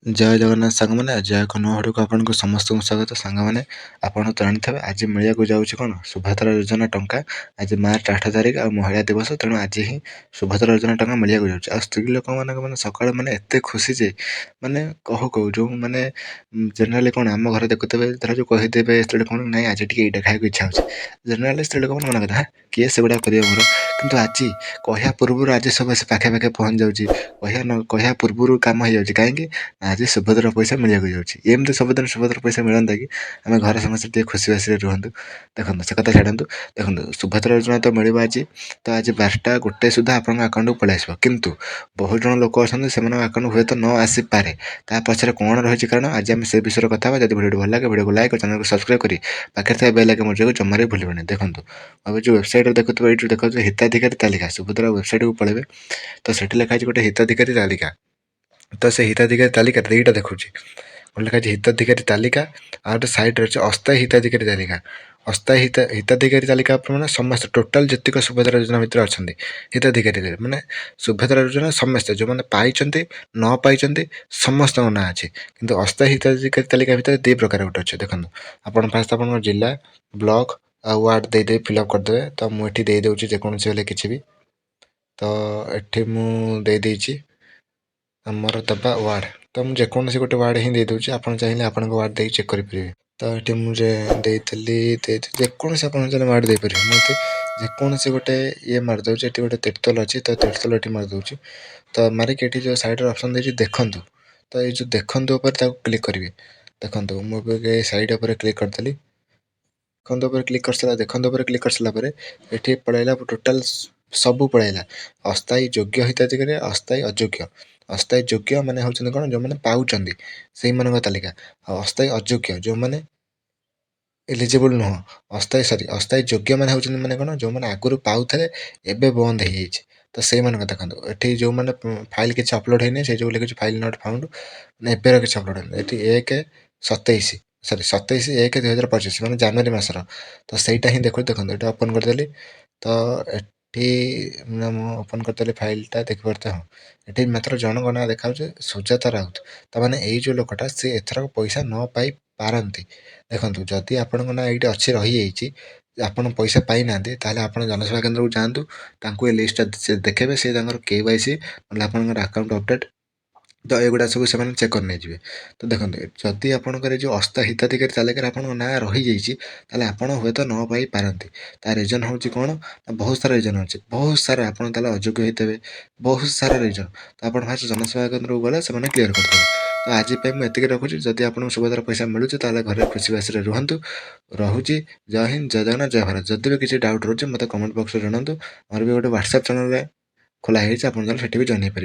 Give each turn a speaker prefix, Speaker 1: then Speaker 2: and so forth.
Speaker 1: ଜୟ ଜଗନ୍ନାଥ ସାଙ୍ଗମାନେ, ଆଜି ଏକ ନୂଆ ଭିଡ଼ିଓକୁ ଆପଣଙ୍କୁ ସମସ୍ତଙ୍କୁ ସ୍ୱାଗତ। ସାଙ୍ଗମାନେ, ଆପଣ ତ ଜାଣିଥିବେ ଆଜି ମିଳିବାକୁ ଯାଉଛି କ'ଣ ସୁଭଦ୍ରା ଯୋଜନା ଟଙ୍କା। ଆଜି ମାର୍ଚ୍ଚ 8 ତାରିଖ ଆଉ ମହିଳା ଦିବସ, ତେଣୁ ଆଜି ହିଁ ସୁଭଦ୍ରା ଯୋଜନା ଟଙ୍କା ମିଳିବାକୁ ଯାଉଛି। ଆଉ ସ୍ତ୍ରୀ ଲୋକମାନଙ୍କ ମାନେ ସକାଳୁ ମାନେ ଏତେ ଖୁସି ଯେ ମାନେ କହୁ କହୁ ଯେଉଁ ମାନେ ଜେନେରାଲି କ'ଣ ଆମ ଘରେ ଦେଖୁଥିବେ, ଧର ଯେଉଁ କହିଦେବେ ସ୍ତ୍ରୀ ଲୋକମାନଙ୍କୁ, ନାଇଁ ଆଜି ଟିକେ ଏଇଟା ଖାଇବାକୁ ଇଚ୍ଛା ହେଉଛି, ଜେନେରାଲି ସ୍ତ୍ରୀ ଲୋକମାନେ ମନା କରିଦେବେ, କିଏ ସେଗୁଡ଼ା କରିବ ମୋର। କିନ୍ତୁ ଆଜି କହିବା ପୂର୍ବରୁ ଆଜି ସବୁ ଆସି ପାଖେ ପାଖେ ପହଞ୍ଚି ଯାଉଛି, କହିବା ନ କହିବା ପୂର୍ବରୁ କାମ ହେଇଯାଉଛି। କାହିଁକି ନା ଆଜି ସୁଭଦ୍ରା ପଇସା ମିଳିବାକୁ ଯାଉଛି। ଏମିତି ସବୁଦିନ ସୁଭଦ୍ରା ପଇସା ମିଳନ୍ତା କି ଆମେ ଘରେ ସମସ୍ତେ ଟିକେ ଖୁସି ବାସିରେ ରୁହନ୍ତୁ। ଦେଖନ୍ତୁ, ସେ କଥା ଛାଡ଼ନ୍ତୁ। ଦେଖନ୍ତୁ, ସୁଭଦ୍ରା ଯୋଜନା ତ ମିଳିବ ଆଜି, ତ ଆଜି 12ଟା 1 ସୁଦ୍ଧା ଆପଣଙ୍କ ଆକାଉଣ୍ଟକୁ ପଳେଇ ଆସିବ। କିନ୍ତୁ ବହୁତ ଜଣ ଲୋକ ଅଛନ୍ତି, ସେମାନଙ୍କ ଆକାଉଣ୍ଟ ହୁଏତ ନ ଆସିପାରେ। ତା ପଛରେ କ'ଣ ରହିଛି କାରଣ, ଆଜି ଆମେ ସେ ବିଷୟରେ କଥା ହେବା। ଯଦି ଭିଡ଼ିଓଟି ଭଲ ଲାଗେ, ଭିଡ଼ିଓକୁ ଲାଇକ୍ ଓ ଚ୍ୟାନେଲକୁ ସବସ୍କ୍ରାଇବ୍ କରି ପାଖରେ ଥିବା ବେଲ୍ ଆଇକନ୍ ବଜାଇବାକୁ ଜମାରେ ଭୁଲିବେନି। ଦେଖନ୍ତୁ, ଏବେ ଯେଉଁ ୱେବସାଇଟ୍ରେ ଦେଖୁଥିବେ, ଏଇଠି ଦେଖାଉଛି ହିତାଧିକାରୀ ତାଲିକା। ସୁଭଦ୍ରା ୱେବସାଇଟ୍କୁ ପଳେଇବେ ତ ସେଠି ଲେଖା ହେଇଛି ଗୋଟେ ହିତାଧିକାରୀ ତାଲିକା। ତ ସେ ହିତାଧିକାରୀ ତାଲିକା ଦୁଇଟା ଦେଖୁଛି, ଗୋଟେ ଲେଖା ହେଇଛି ହିତାଧିକାରୀ ତାଲିକା ଆଉ ଗୋଟେ ସାଇଡ଼୍ରେ ଅଛି ଅସ୍ଥାୟୀ ହିତାଧିକାରୀ ତାଲିକା। ଅସ୍ଥାୟୀ ହିତାଧିକାରୀ ତାଲିକା ମାନେ ସମସ୍ତେ ଟୋଟାଲ୍ ଯେତିକ ସୁଭଦ୍ରା ଯୋଜନା ଭିତରେ ଅଛନ୍ତି ହିତାଧିକାରୀ, ମାନେ ସୁଭଦ୍ରା ଯୋଜନା ସମସ୍ତେ ଯେଉଁମାନେ ପାଇଛନ୍ତି ନ ପାଇଛନ୍ତି ସମସ୍ତଙ୍କ ନାଁ ଅଛି। କିନ୍ତୁ ଅସ୍ଥାୟୀ ହିତାଧିକାରୀ ତାଲିକା ଭିତରେ ଦୁଇ ପ୍ରକାର ଗୋଟେ ଅଛି। ଦେଖନ୍ତୁ, ଆପଣ ଫାଷ୍ଟ ଆପଣଙ୍କ ଜିଲ୍ଲା, ବ୍ଲକ୍ ଆଉ ୱାର୍ଡ଼ ଦେଇଦେଇ ଫିଲ୍ଅପ୍ କରିଦେବେ। ତ ମୁଁ ଏଠି ଦେଇଦେଉଛି ଯେକୌଣସି ହେଲେ କିଛି ବି। ତ ଏଠି ମୁଁ ଦେଇଦେଇଛି ଆମର ଦେବା ୱାର୍ଡ଼, ତ ମୁଁ ଯେକୌଣସି ଗୋଟେ ୱାର୍ଡ଼ ହିଁ ଦେଇଦେଉଛି। ଆପଣ ଚାହିଁଲେ ଆପଣଙ୍କ ୱାର୍ଡ଼ ଦେଇକି ଚେକ୍ କରିପାରିବେ। ତ ଏଠି ମୁଁ ଯେ ଦେଇଥିଲି ଦେଇଥିଲି, ଯେକୌଣସି ଆପଣ ଚାହିଁଲେ ୱାର୍ଡ଼ ଦେଇପାରିବେ। ମୁଁ ଏଠି ଯେକୌଣସି ଗୋଟେ ଇଏ ମାରିଦେଉଛି। ଏଠି ଗୋଟେ ତିର୍ତ୍ତୋଲ ଅଛି, ତ ତିର୍ତ୍ତୋଲ ଏଠି ମାରିଦେଉଛି। ତ ମାରିକି ଏଠି ଯେଉଁ ସାଇଡ଼୍ରେ ଅପସନ୍ ଦେଇଛି ଦେଖନ୍ତୁ, ତ ଏଇ ଯେଉଁ ଦେଖନ୍ତୁ ଉପରେ ତାକୁ କ୍ଲିକ୍ କରିବେ। ଦେଖନ୍ତୁ, ମୁଁ ଏବେ ସାଇଡ଼୍ ଉପରେ କ୍ଲିକ୍ କରିଦେଲି। ଦେଖନ୍ତୁ ଉପରେ କ୍ଲିକ୍ କରିସାରିଲା, ଦେଖନ୍ତୁ ଉପରେ କ୍ଲିକ୍ କରିସାରିଲା ପରେ ଏଠି ପଳେଇଲା, ଟୋଟାଲ୍ ସବୁ ପଳେଇଲା, ଅସ୍ଥାୟୀ ଯୋଗ୍ୟ ହିତାଧିକାରୀ, ଅସ୍ଥାୟୀ ଅଯୋଗ୍ୟ। ଅସ୍ଥାୟୀ ଯୋଗ୍ୟ ମାନେ ହେଉଛନ୍ତି କ'ଣ, ଯେଉଁମାନେ ପାଉଛନ୍ତି ସେଇମାନଙ୍କ ତାଲିକା, ଆଉ ଅସ୍ଥାୟୀ ଅଯୋଗ୍ୟ ଯେଉଁମାନେ ଏଲିଜିବଲ୍ ନୁହଁ। ଅସ୍ଥାୟୀ, ସରି, ଅସ୍ଥାୟୀ ଯୋଗ୍ୟ ମାନେ ହେଉଛନ୍ତି ମାନେ କ'ଣ, ଯେଉଁମାନେ ଆଗରୁ ପାଉଥିଲେ, ଏବେ ବନ୍ଦ ହେଇଯାଇଛି, ତ ସେଇମାନଙ୍କ। ଦେଖନ୍ତୁ, ଏଠି ଯେଉଁମାନେ ଫାଇଲ୍ କିଛି ଅପଲୋଡ଼ ହେଇନି, ସେଇ ଯେଉଁ ଲେଖୁଛି ଫାଇଲ୍ not ଫାଉଣ୍ଡ, ମାନେ ଏବେର କିଛି ଅପଲୋଡ଼ ହେଇନି। ଏଠି 1/27, ସରି, 27/1/2025, ମାନେ ଜାନୁଆରୀ ମାସର, ତ ସେଇଟା ହିଁ ଦେଖୁଛି। ଦେଖନ୍ତୁ, ଏଇଟା ଓପନ୍ କରିଦେଲି। ତ ଏଠି ମୁଁ ଓପନ୍ କରିଦେଲି ଫାଇଲ୍ଟା, ଦେଖିପାରୁଥିବେ। ହଁ, ଏଠି ମାତ୍ର ଜଣଙ୍କ ନାଁ ଦେଖାଯାଉଛି, ସୁଜାତା ରାଉତ। ତାମାନେ ଏଇ ଯେଉଁ ଲୋକଟା, ସେ ଏଥରକ ପଇସା ନ ପାଇପାରନ୍ତି। ଦେଖନ୍ତୁ, ଯଦି ଆପଣଙ୍କ ନାଁ ଏଇଠି ଅଛି, ରହିଯାଇଛି, ଆପଣ ପଇସା ପାଇନାହାନ୍ତି, ତାହେଲେ ଆପଣ ଜନସେବା କେନ୍ଦ୍ରକୁ ଯାଆନ୍ତୁ, ତାଙ୍କୁ ଏ ଲିଷ୍ଟଟା ସେ ଦେଖେଇବେ। ସେ ତାଙ୍କର କେୱାଇସି ନହେଲେ ଆପଣଙ୍କର ଆକାଉଣ୍ଟ ଅପଡ଼େଟ୍, ତ ଏଗୁଡ଼ା ସବୁ ସେମାନେ ଚେକ୍ କରି ନେଇଯିବେ। ତ ଦେଖନ୍ତୁ, ଯଦି ଆପଣଙ୍କର ଏ ଯେଉଁ ଅସ୍ଥାୟୀ ହିତାଧିକାରୀ ତାଲିକାରେ ଆପଣଙ୍କ ନାଁ ରହିଯାଇଛି, ତାହେଲେ ଆପଣ ହୁଏତ ନ ପାଇପାରନ୍ତି। ତା ରିଜନ୍ ହେଉଛି କ'ଣ ନା ବହୁତ ସାରା ରିଜନ୍ ଅଛି, ବହୁତ ସାରା। ଆପଣ ତାହେଲେ ଅଯୋଗ୍ୟ ହେଇଥିବେ, ବହୁତ ସାରା ରିଜନ୍। ତ ଆପଣ ଫାଷ୍ଟ ଜନସେବା କେନ୍ଦ୍ରକୁ ଗଲେ ସେମାନେ କ୍ଲିୟର୍ କରିଦେବେ। ତ ଆଜି ପାଇଁ ମୁଁ ଏତିକି ରଖୁଛି। ଯଦି ଆପଣଙ୍କୁ ସୁଭଦ୍ରା ପଇସା ମିଳୁଛି, ତାହେଲେ ଘରେ ଖୁସି ବାସିରେ ରୁହନ୍ତୁ। ରହୁଛି, ଜୟ ହିନ୍ଦ, ଜୟ ଜଗନ୍ନାଥ, ଜୟ ଭାରତ। ଯଦି ବି କିଛି ଡାଉଟ୍ ରହୁଛି, ମୋତେ କମେଣ୍ଟ ବକ୍ସରେ ଜଣାନ୍ତୁ। ଆମର ବି ଗୋଟେ ହ୍ୱାଟ୍ସଆପ୍ ଚ୍ୟାନେଲ୍ରେ ଖୋଲା ହେଇଛି, ଆପଣ ଚାହିଁଲେ ସେଠି ବି ଜଏନ୍ ହେଇପାରିବେ।